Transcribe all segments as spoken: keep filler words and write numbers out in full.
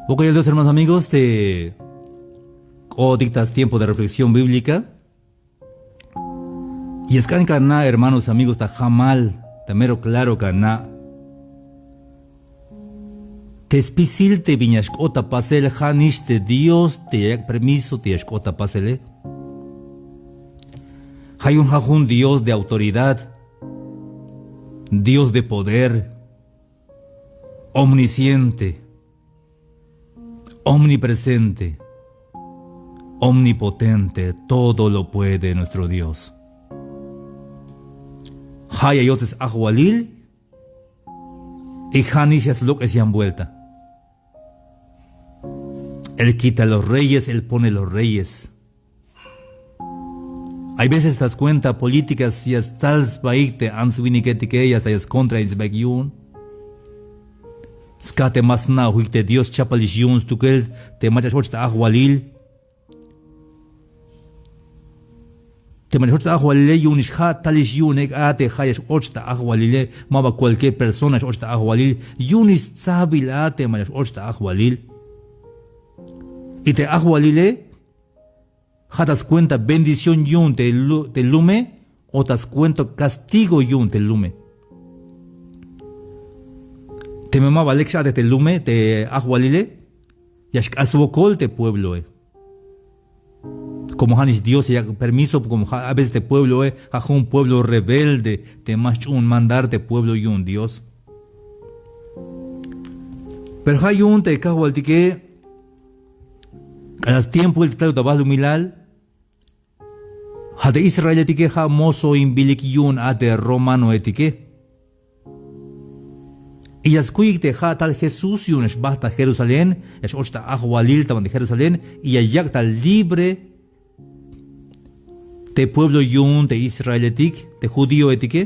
Wokol yal Dios, hermanos, amigos, te k'ootik ta stiempo de reflexión bíblica. Y ya sk'an ka na', hermanos, amigos, ta jamal, ta mero claro ka na'. Te spisil te bin ya xk'ot ta pasel, ja'nix te Dios te ya yak' permiso te ya xk'ot ta pasele. Ja' yu'un ja' jun Dios de autoridad, Dios de poder, omnisciente, omnipresente, omnipotente, todo lo puede nuestro Dios. Ja' ya yots'es ajwalil, y ja'nix ya slok'es yan vuelta. Él quita los reyes, él pone los reyes. Hay veces ta skuenta políticas ya stsal sbaik te ants winiketike, ya hasta ya skontrain sbaik yu'un. Skaj te ma sna'ojik te Dios chapalix yu'un stukel te mach'a x-och ta ajwalil. Te mach'a x-och ta ajwalile, yu'unix ja' talix yu'un ek' a te ja' ya x-och ta ajwalile, ma ba cualquier persona x-och ta ajwalil, yu'unix stsabil a te mach'a x-och ta ajwalil. Y te ajwalile, ja' ta skuenta bendición yu'un te lu-, te lume, o ta skuenta castigo yu'un te lume. Teme ma ba lek x-a'tej te lume, te ajwalile, ya xk'ax swokol te puebloe. Como ja'nix Dios ya yak' permiso, como ja', a veces te puebloe, ja' jun pueblo rebelde, te ma xch'uun mandar te pueblo yu'un Dios. Pero ja' yu'un te kajwaltike, k'alal stiempoil te taluk ta balumilal, ja' te israeletike ja' mosoinbilik yu'un a te romanoetike. Y ya skuyik te ja' tal Jesús yu'un ya xbajt ta Jerusalén, ya x-och ta ajwalil ta banti Jerusalén, y ya yak' ta libre te pueblo yu'un te israeletik, te judíoetike.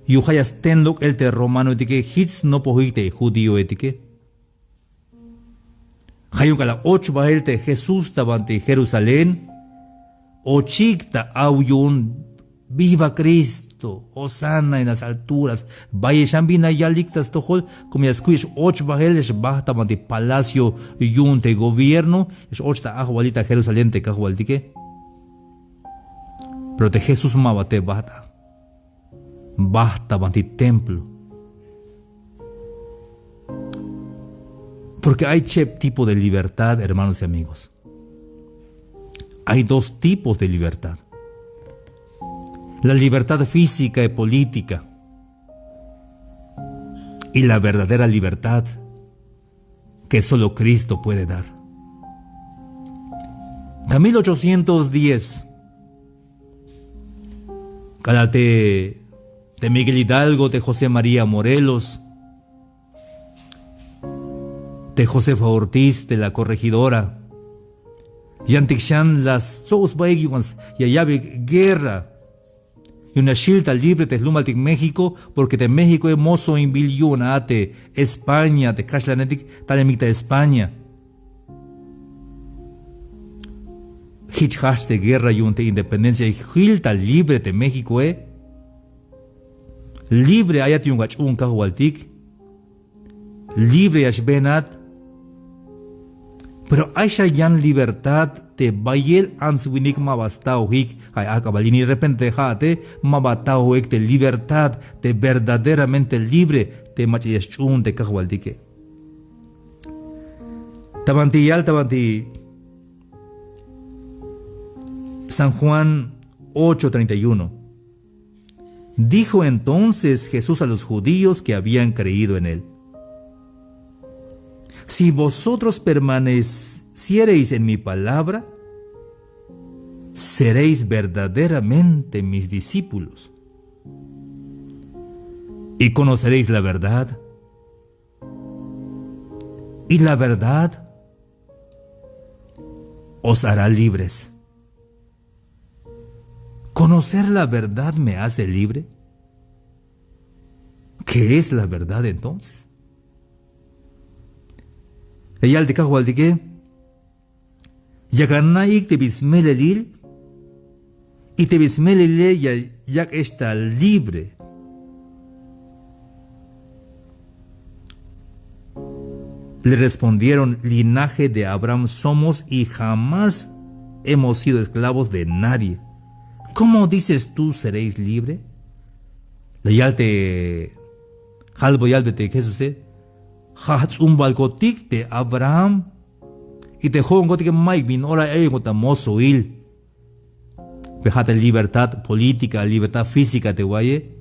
Yu'un ja' ya sten lok'el te romanoetike, jich snopojik te judíoetike. Ja' yu'un k'alal och bael te Jesús ta banti Jerusalén, ochik ta aw yu'un: "Viva Cristo, Hosana en las alturas", bayel xan bin la yalik ta stojol, como ya skuy x-och bael, ya xbajt ta banti palacio yu'un te gobierno, ya x-och ta ajwalil ta Jerusalén te kajwaltike. Pero te Jesús ma ba te bajt a. Bajt ta banti templo. Porque ay cheb tipo de libertad, hermanos y amigos. Hay dos tipos de libertad. La libertad física y política. Y la verdadera libertad que solo Cristo puede dar. Ta mil ochocientos diez, k'alal te, te Miguel Hidalgo, te José María Morelos, te Josefa Ortiz, te la Corregidora, yantik xan la stsob sbaik yu'un ya ya'bey guerra. Yu'un ya xjil ta libre te jlumaltik México, porque te Méxicoe mosoinbil yu'un a te España, te kaxlanetik talemik ta España. Jich jajch te guerra yu'un te independencia, y jil ta libre te Méxicoe. Libre ayat yu'un ach'uun kajwaltik. Libre ya xbenat. Pero ay xa yan libertad te bayel ants winik ma ba staojik, ay ajk'abal ini repente ja'ate ma ba taojik te libertad, te verdaderamente libre, te mach'a ya xch'uun te kajwaltike. Ta banti yal, ta banti San Juan ocho treinta y uno. Dijo entonces Jesús a los judíos que habían creído en él: "Si vosotros permaneciereis en mi palabra, seréis verdaderamente mis discípulos. Y conoceréis la verdad, y la verdad os hará libres". ¿Conocer la verdad me hace libre? ¿Qué es la verdad entonces? Ya yal te kajwaltike, yak ana'ik te bin smelelil, y te bin smelelile ya yak'ex ta libre. Le respondieron: "Linaje de Abraham somos y jamás hemos sido esclavos de nadie. ¿Cómo dices tú, seréis libre?" La yal te, jalbo yal te Jesuse: "Ja' jts'umbalkotik te Abraham. Y te jo'onkotik ma'yuk bin ora ay ta mosoil." Pero ja' te libertad política, libertad física te wa'iye.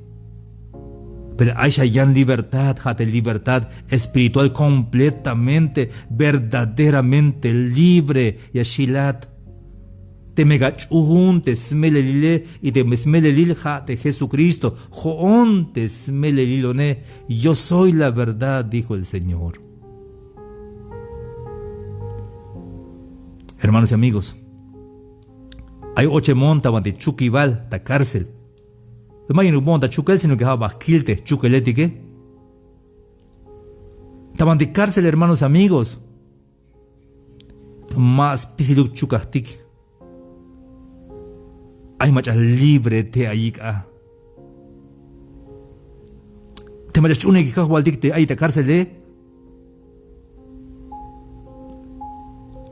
Pero ay xa yan libertad, ja' te libertad espiritual completamente, verdaderamente libre. Ya xilat. Teme ka ch'uun te smelelile, y te smelelil ja' te Jesucristo. Jo'on te smelelilone. "Yo soy la verdad", dijo el Señor. Hermanos y amigos, ay ochemon ta banti chukibal, ta cárcel. Pero ma yu'unuk moon ta chukel, sino que ja' ba kil te jchukeletike. Ta banti cárcel, hermanos y amigos, ma spisiluk chukajtik. Ay mach'a libre te ayik a. Te mach'a xch'uunej kajwaltik te ay ta cárcele,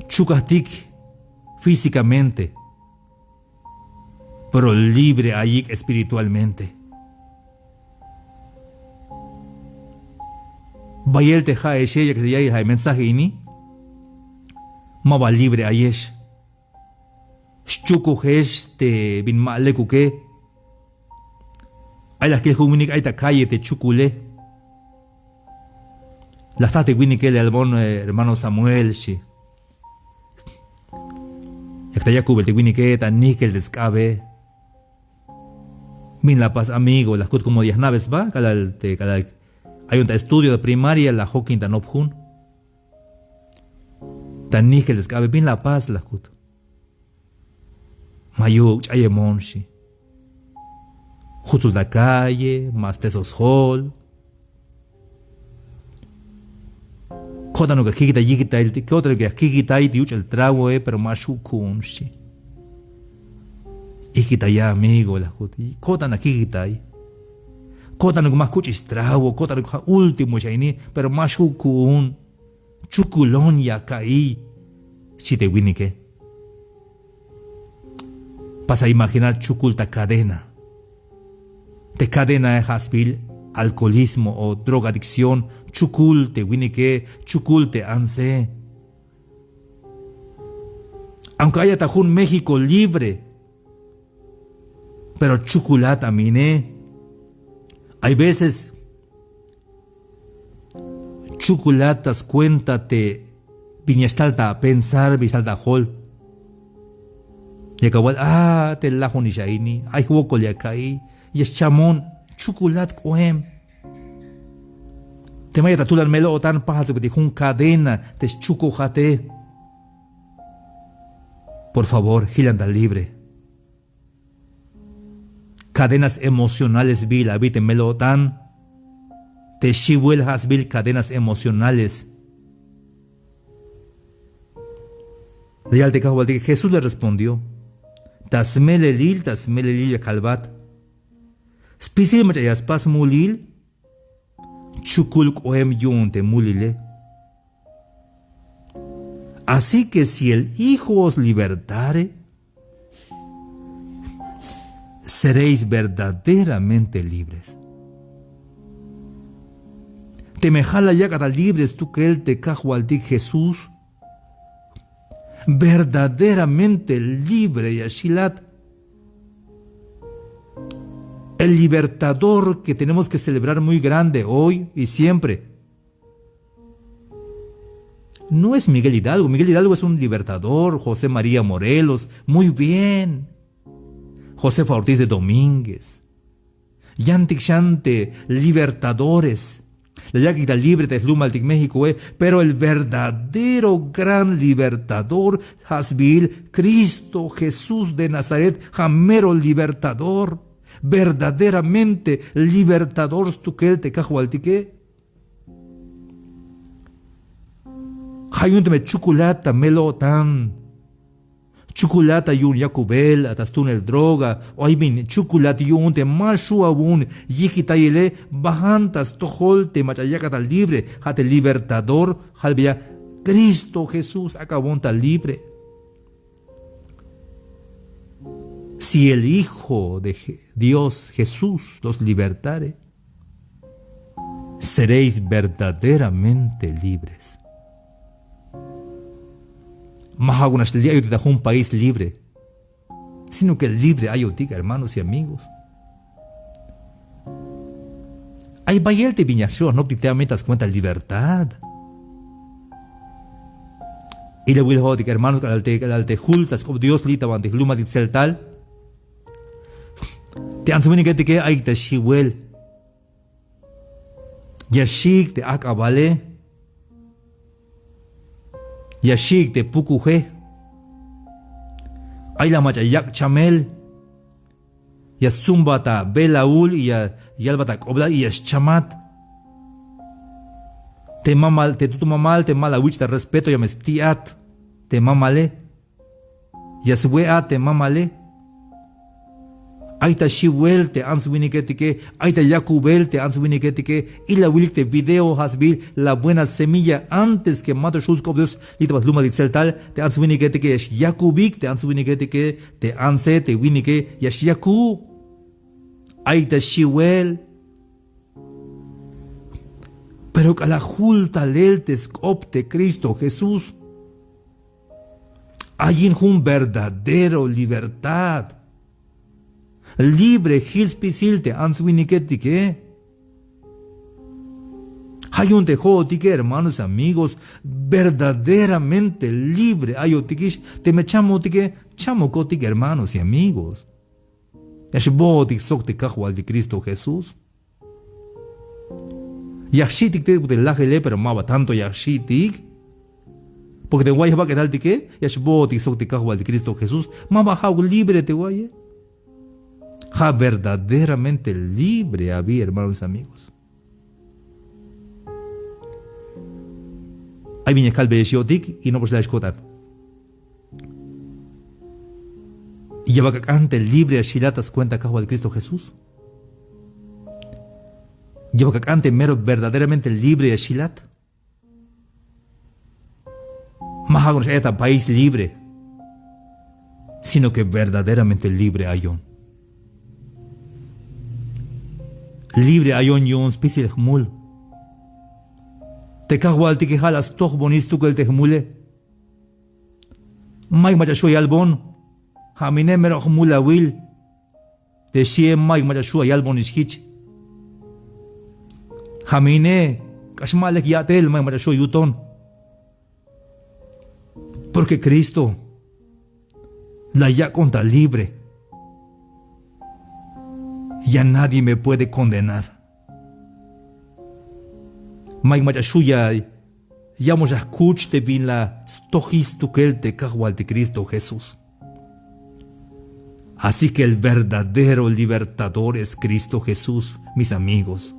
chukajtik físicamente, pero libre ayik espiritualmente. Bayel te ja'exe, yak ya'iyel ja' mensaje ini, ma ba libre ayex. Xchukujex te bin ma lekuke. Ay la jkil jun winik ay ta calle te chukule. La jta te winike, le albon, eh, hermano Samuel, xchi. Yak ta yakubel te winike, ta nijkel te sk'abe. Bin la pas amigo, la jkut, como ya jna'be sba, k'alal te, k'alal ayon ta estudio ta primaria, la jokin ta nop jun. Ta nijkel te sk'abe, bin la pas, la jkut. Mayuk, ch'ayemon, xchi. Jutsul ta calle, ma stesos jol. Ko'tanuk ya jkikitay, yikitay, ko'tanuk ya jkikitay te yuch'el tragoe, pero ma xju' ku'un, xchi. Jkikitaya, amigo, la jkut. Ko'tan akikitay. Ko'tanuk ma jkuch'ix trago, ko'tanuk ja' último xa ini, pero ma xju' ku'un. Chukulon ya ka'iy, xchi te winike. Pasa imaginar chukul ta cadena. Te cadenae ja' sbiil alcoholismo o drogadicción, chukul te winike, chukul te antse. Aunque ay ta jun México libre, pero chukulat a mine. Hay veces chukulat ta scuenta te bin ya xtal ta pensar, bin xtal ta jol. Yak awal, ah, te lajonix a ini, ay jwokol ya ka'iy, ya xchamon, chukulat k'oem. Teme ay ta tulan mel-o'tan, pajal sok bit'il jun cadena te xchukojate. Por favor, jilan ta libre. Cadenas emocionales sbiil abi te mel-o'tan. Te xiwel ja' sbiil cadenas emocionales. La yal te kajwaltike: Jesús le respondió: Ta smelelil, ta smelelil ya kalbat. Spisil mach'a ya spas mulil, chukul k'oem yu'un te mulile. Así que si el Hijo os libertare, seréis verdaderamente libres. Teme ja' la yak'at ta libre stukel te kajwaltik Jesús, verdaderamente libre ya xilat. El libertador que tenemos que celebrar muy grande hoy y siempre no es Miguel Hidalgo. Miguel Hidalgo es un libertador, José María Morelos, muy bien. Josefa Ortiz de Domínguez. Yantik xan te libertadores. La yak'ik ta libre te jlumaltik Méxicoe, pero el verdadero gran libertador ja' sbiil Cristo Jesús de Nazaret, ja' mero libertador. Verdaderamente libertador stukel te kajwaltike. Ja' yu'un teme chukulat ta mel-o'tan, Chukulat ta yu'un yakubel, ta stunel droga, o ay bin chukulat yu'un te ma xju' awu'un yijkitayele, bajan ta stojol te mach'a yak'at ta libre, ja' te libertador, jalbeya Cristo Jesús ak'awon ta libre. Si el Hijo de Je-, Dios Jesús los libertare, seréis verdaderamente libres. Ma ja'uk nax li' ayotik ta jun país libre, sino que libre ayotik, hermanos y amigos. Ay bayel te bin ya xju' anoptik te amel ta skuenta libertad. Ilawil jo'otik, hermanos, k'alal te, k'alal te jul ta sk'op Dios li' ta banti jlumaltik tseltal. Te ants winiketike ayik ta xiwel. Ya xi'ik te ajk'abale. Ya xi'ik te pukuje. Ay la mach'a yak' chamel. Ya stsumbat ta belaul y ya yalbat ta k'oblal y ya xchamat. Te mamal, te tut mamal, te ma la awich' ta respeto, ya me sti'at te mamale. Ya swe'at te mamale. Ay ta xiwel te ants winiketike, ay ta yakubel te ants winiketike. Ilawilik te video, ja' sbiil la buena semilla, antes que ma to xju' sk'op Dios li' ta banti jlumaltik tseltal, te ants winiketike ya xyakubik, te ants winiketike, te antse, te winike ya xyakub. Ay ta xiwel. Pero k'alal jul talel te sk'op te Cristo Jesús, ayin jun verdadero libertad. Libre jil spisil te ants winiketike. Ja' yu'un te jo'otike, hermanos, amigos, verdaderamente libre ayotikix. Teme chamotike, chamokotik, hermanos y amigos. Ya xbootik sok te Kajwaltik Cristo Jesús. Ya jxi'tik te lajele, pero ma ba tanto ya jxi'tik. Porque te wa'iy jbak'etaltike ya xbootik sok te Kajwaltik Cristo Jesús. Ma ba ja'uk libre te wa'iye. Ja' verdaderamente libre abi, hermanos, amigos. Ay bin ya kalbeyex yo'tik y nopox la'ex ko'tan. Ya bal ak'an te libre ya xilat ta skuenta Kajwal Cristo Jesús. Ya bal ak'an te mero verdaderamente libre ya xilat. Ma ja'uk nax ayat ta país libre, sino que verdaderamente libre ayon. Libre ayon yu'un spisil jmul. Te Kajwaltike ja' la stojbonix stukel te jmule. Mayuk mach'a xju' ayalbon: ja' me ine mero jmulawil. Te xi'e mayuk mach'a xju' ayalbonix jich. Ja' me ine k'ax ma lek ya'tel, mayuk mach'a xju' ayuton. Porque Cristo la yak'on ta libre. Ya nadie me puede condenar. Mayuk mach'a xju' ya, ya mach'a jkuch te bin la stojix stukel te Kajwaltik Cristo Jesús. Así que el verdadero libertador es Cristo Jesús, mis amigos.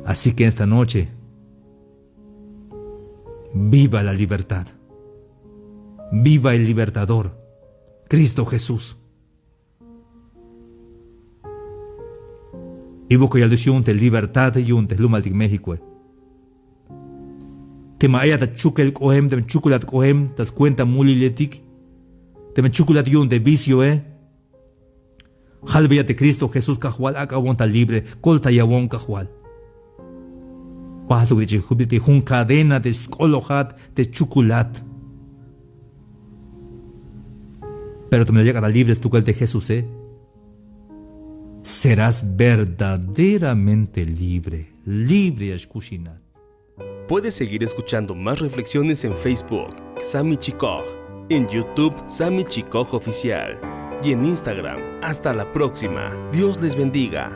Así que esta noche, viva la libertad. Viva el libertador, Cristo Jesús. Y wokol ya yal te yu'un te libertad yu'un te jlumaltik Méxicoe. Teme ayat ta chukel k'oem, teme chukulat k'oem ta skuenta muliletik, teme chukulat yu'un te vicioe, jalbeya te Cristo Jesús Kajwal, ak'awon ta libre, koltayawon Kajwal. Pajal sok te jun cadena te sk'olojat te chukulat. Pero teme la yak'at ta libre stukel te Jesuse, serás verdaderamente libre. Libre ya xkuxinat. Puedes seguir escuchando más reflexiones en Facebook, Sami Chikoj, en YouTube, Sami Chikoj Oficial, y en Instagram. Hasta la próxima. Dios les bendiga.